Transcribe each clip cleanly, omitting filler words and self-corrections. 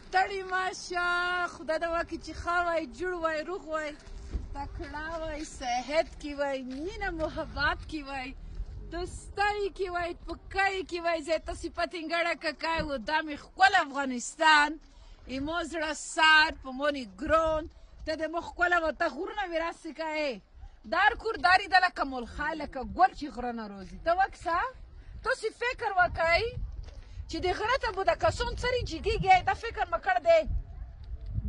ستړي ماشه، خدای د وکړي چې ښه وای، جوړ وای، روغ وای، تکړه وای، صحت کې وای، مینه محبت کې وای، دوستۍ کې وای، پکای کې وای. زه تاسو پتنګړه ککای و. دا مې خپل افغانستان ایمو زړه سار په مونی ګرون ته د مخ خپل وته غرونه وراثه کای دار کور داری د لکه ملخه لکه ګل چې غره نه روزي. ته وکسه تاسو فکر وکای چې د غره ته به د کسون سری جګیږي، دا فکر مکړ دی.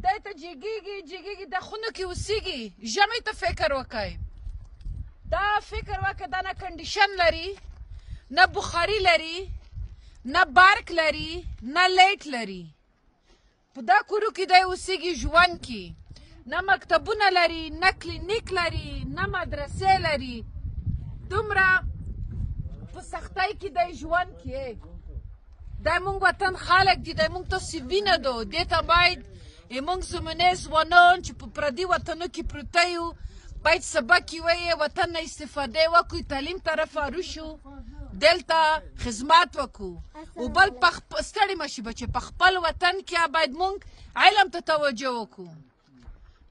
دی ته جګیږي جګیږي د خونو کې اوسیږي. ژمي ته فکر وکای، دا فکر وکړه، دا نه کنډیشن لري، نه بخاری لري، نه برق لري، نه لایټ لري. په دا کورو کې دی اوسیږي ژوند کې، نه مکتبونه لري، نه کلینیک لري، نه مدرسې لري. دومره په سختۍ کې دی ژوند کې. دا مونږ وطن خلک دي، دا مونږ تاسو وینه دو. دې ته باید مونږ زمونې ځوانان چې په پردي وطنو کې پروته یو باید سبق ووایي، وطن نه استفاده وکړو، تعلیم طرف شو، دلته خدمت وکړو. او بل ستړي مشي بچي، په خپل وطن کې باید مونږ علم ته توجه وکړو.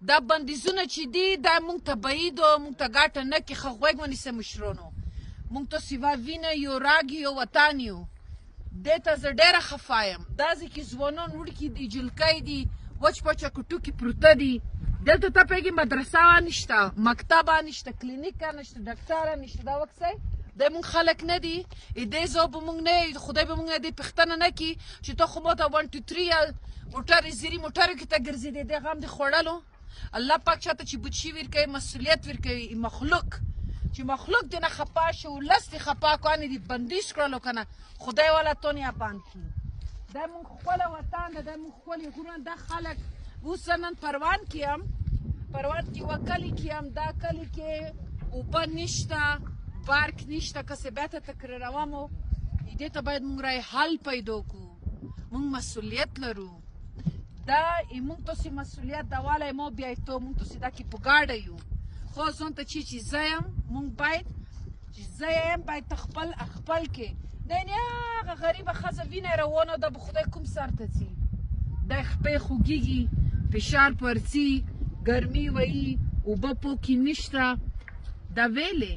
دا بندیزونه چې دي دا مونږ ته بعید او مونږ ته ګټه نه کوي. ښه غوږ ونیسئ مشرانو، مونږ ته سیوا وینه یو، راګ یو، وطن یو. دې ته زه ډېره خفه یم. داسې کې ځوانان وړکي دي، جلکۍ دي، وچ پچه کوټو کې پروته دي. دلته ته پوهېږې مدرسه نشته، مکتب نشته، کلینیک نشته، ډاکټر نشته. دا وکسئ دا مونږ خلک نه دي. دې ځواب به مونږ نه، خدای به مونږ دې پوښتنه نه کړي چې ته خو ماته 1 2 3 موټر زیري موټرو کې ته ګرځېدې، دې غم دې خوړلو. الله پاک چاته چې بچي ورکوي مسؤلیت ورکوي. مخلوق چې مخلوق دې نه خفه شي، ولس دې خفه کړو، دې بندیز کړلو که نه خدای والا تونیا بند کړي. دا مونږ خپله وطن ده، دا مونږ خپلې غرونه. دا خلک اوس زه نن پروان کې یم، پروان کې یوه کلي کې یم. دا کلي کې اوبه نشته، برق نشته. که څه بیا ته تکراروم، دې ته باید مونږ رای حل پیدا کړو. مونږ مسؤلیت لرو. دا مونږ تاسې مسؤلیت دا والی مو بیا ته مونږ تاسې دا کې په ګاډه یو. خو ځان ته چې زه یم، مونږ باید چې زه یم باید ته خپل خپل کې نه نه هغه غریبه ښځه وینه روانه ده، به خدای کوم سر ته ځي. دا خپې خوږېږي، فشار پرځي، ګرمي وایي، اوبه پوکې نشته. دا ویلې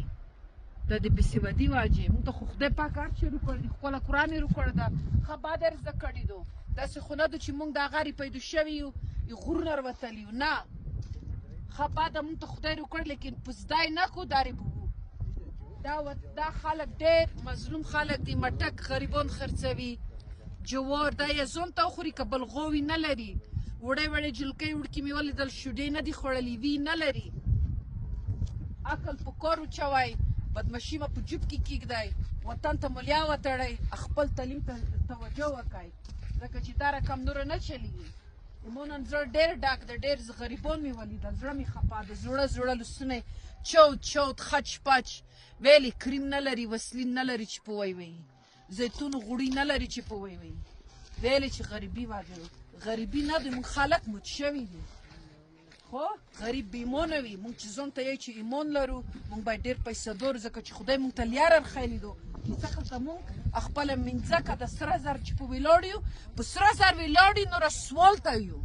دا د بېسوادي واجې. مونږ ته خو خدای پاک هر څه راکړي دي، خپله قرآن یې راکړی ده، ښه باد یې زده کړي دو. داسې خو نه ده چې مونږ د هغه پیدا شوي یو، غرونه راوتلي یو. نه، ښه باد مونږ ته خدای راکړی، لیکن په زده یې نه کړو، دارې به وو. دا خلک ډېر مظلوم خلک دي، مټک غریبان خرڅوي، جوار دا یې ځان ته وخوري که بل غوی نه لري. وړې وړې جلکۍ وړکې مې ولیدل، شیدې نه دي خوړلې، وی نه لري. عقل په کار وچوئ، بدمشي مه په جوب کې کېږدئ، وطن ته ملیا وتړئ، خپل تعلیم ته توجه وکړئ، ځکه چې دا رقم نوره نه چلېږي. زما نن زړه ډېر ډک دی، ډېر غریبان مې ولیدل، زړه مې خفه ده، زړه زړه لسونه چوت چوت خچ پچ ویلې کریم نه لري، وسلین نه لري چې په وی وي، زیتون غوړي نه لري چې په وی وي. ویلې چې غریبي واجب غریبي نه دی، موږ خلک مچ شوي دي. خو غریب بې ایمانه وي. موږ چې ځان ته یې چې ایمان لرو، موږ باید ډېر پیسه دور، ځکه چې خدای موږ ته لیاره ښیلې دو چې څه ته موږ خپله مینځکه د سره زر چې په ولاړ یو، په سره زر ولاړ یو، نوره سوال ته یو.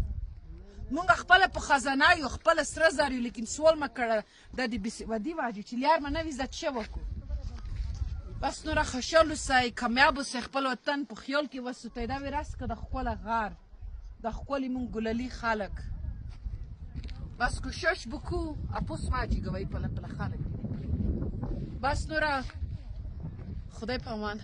موږ خپله په خزانه یو، خپله سره زر یو، لیکن سوال مه کړه. دا د بېسوادي واجب چې لیار مه نه وي زده څه وکړو. بس نوره خوشحال اوسئ، کامیاب اوسئ، خپل وطن په خیال کې وساتئ. دا وراث که د ښکلی غر، د ښکلي موږ ګلالي خلک. بس کوشش وکړو، اپوس ما جګوي پله پله خلک. بس نوره خدای په امان.